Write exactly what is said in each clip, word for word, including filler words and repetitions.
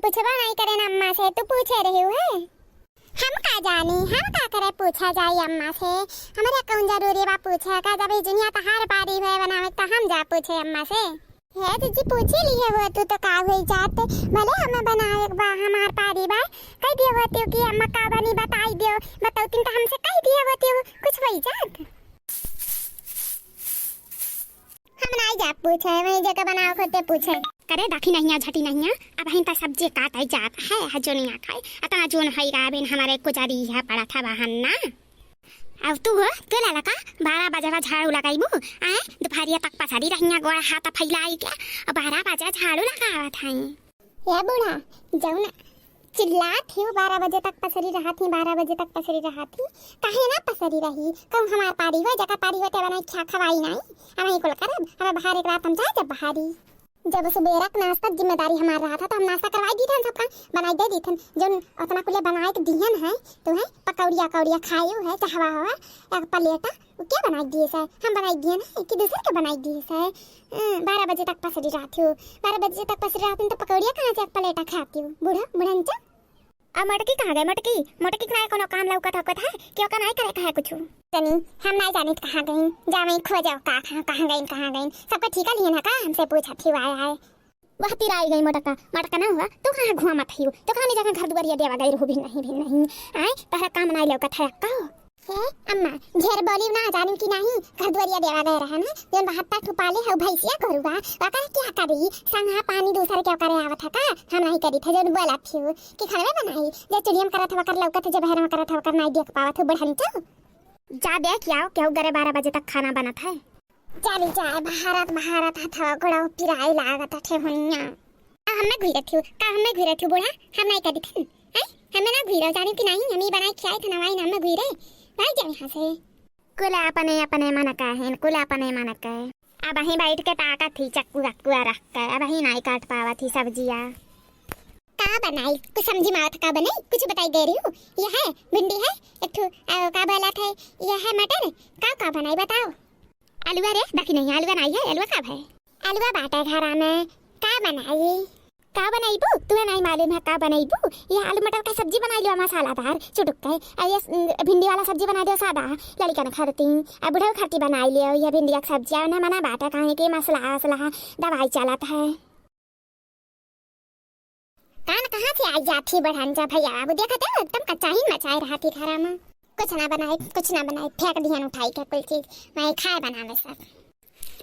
पूछबो नहीं करे ना अम्मा से, तू पूछे रही है। हम का जानी, हम का करे पूछा जाई अम्मा से। हमरे कौन जरूरी बा पूछे का, जब ई जुनिया तहार पारी हुए बनावे त हम जा पूछे अम्मा से। हे जीजी, पूछी लिए हो तू तो का हुई जात, भले हमें बनावे के बा हमार पारी बा, कह दियो होती कि अम्मा का बनी बताई दियो, बतौतीन तो हमसे कह दिए होती कुछ हुई जात। हम नाई जा पूछे, वही जगह बनाओ खुदे पूछे। करे दाखी नहिया झटी नहिया, अबहिन त सब्जी काटे जात है, है जोनिया खाए, अतना जोन है गाबिन हमारे कुचारी है पड़ा था बहन ना। अब तू हो, के लाला का बारह बजे बा झाड़ू लगाईबू, आए दुपहरिया तक पसरी रहिया गोड़ा हाथ फैलाई के, और बारह बजे झाड़ू लगावत है। ए बूढ़ा, जौन चिल्लात ही, बारह बजे तक पसरी रहत ही, बारह बजे तक पसरी रहत ही, काहे ना पसरी रही? कहूँ हमार पारी हुआ, जकर पारी हुआ ते बनाई खा खवाई नाई, हम ही कुल करब, हम बाहर एक रात हम जाए जब बाहरी। जब सुबेरा के नाश्ता के जिम्मेदारी हमार रहत है, तो हम नाश्ता करवाई दीथन सबका, बनाई दे दीथन, जौन उतना कुले बनाए के दिहन है, तुम्हें पकौड़िया कौड़िया खायू है, चाहवा हवा, एक प्लेटा, वो क्या बनाई दिए सै? हम बनाई दिए ना कि दूसर के बनाई दिए सै? हम्म, बारह बजे तक पसरी रहत हो, बारह बजे तक पसरी रहत हो तो पकौड़िया कहाँ से एक प्लेटा खाती हो? बूढ़ा, बुढ़ंचा। अब मोटकी कहाँ गए? मोटकी, मोटकी के ना कोनो काम लौकत हौकत है कि ओका नाई करे कहे कुछ? तनी, हम नाई जानित कहाँ गई, जा वहीं खोजो का, कहाँ, कहाँ गई, कहाँ गई, सबका ठीका लिहन है का, हमसे पूछत ही आए आए। वह तिराई गई मोटका, मोटका ना हुआ, तू कहाँ घुआ मत हियो, तू कहाँ ले जाकर घर दुआरिया देवा गई रहू, भी नहीं, भी नहीं, आए, तहरा काम नाई लौकत है का? हे अम्मा, झेर बोली ना, जानिम कि नाही, घर दुआरिया देवा गए रहे ना, जौन बहत्तर ठो पाले हौ भैंसिया गोरुआ, ओकर क्या करी? संघा पानी दूसर के ओकरे आवत है का? हम नहीं करी थे, जौन बोला फिर कि खाना बनाई, जे चुलियम करत हवा कर लौकत, जे बहरवा करत हवा कर नहीं देख पावत हो, बुढ़न चो। जा देख आओ, क्यों गरे बारह बजे तक खाना बनत है। चली जाए, बहारत बहारत हथवा गोड़वा पिराए लागत है ठेहुनिया। का हमें घुरत हो, का हमें घुरत हो बूढ़ा? हम नहीं करी थे, हैं? हमें ना घुरो, जाने कि नहीं, हम ही बनाए खियाए थे, नवाई ना हमें घुरे। भाग जाओ यहाँ से। कुल अपने अपने मन का है, कुल अपने मन का है। अबहीं बैठ के ताकत थी चक्कू अक्कुआ रख के, अबहीं नाई काट पावत ही सब्जिया। का बनाई? कुछ समझी में आवत का बनाई? कुछ बताई दे रही हूँ। यह है भिंडी है, एक ठो, अ, का बोला था, यह है मटर। का, का बनाई बताओ? अलुआ रे, बाकी नहीं, अलुआ नहीं है, अलुआ का है? अलुआ बाटे घरा में, का बनाई? का बनाईबू? तुम्हें नहीं मालूम है का बनाईबू? ये आलू मटर का सब्जी बनाई लियो मसालादार, चुटुक के। आ ये, उम, भिंडी वाला सब्जी बनाई लियो सादा, लड़िकन खरती। आ बुढ़ऊ खरती बनाई लियो ये भिंडी का सब्जी, आ ना मना बाटे, काहे कि मसला, असला, दवाई चलत है। कान कहाँ से आई जात ही बढ़न जा भैया बाबू, देखत है एकदम कच्चा ही मचाए रहत ही घरा में। कुछ ना बनाए, कुछ ना बनाए, फेंक दिहन उठाई के कुल चीज, मैं खाए बनावे सब।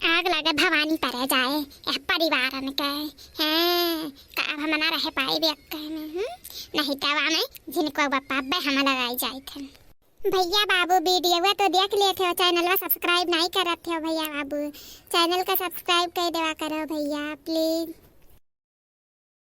आग लगे भवानी परे जाए, यह परिवारन के, हैं, का अब हम ना रह पाए बेक्के में, हम्म? नहीं तवा में जिनको बप्पा अब्बे हम लगाई जाए थे। भैया बाबू वीडियो तो देख लिए थे, चैनलवा subscribe नहीं करत थे भैया बाबू, चैनल का subscribe कर देवा करो भैया please।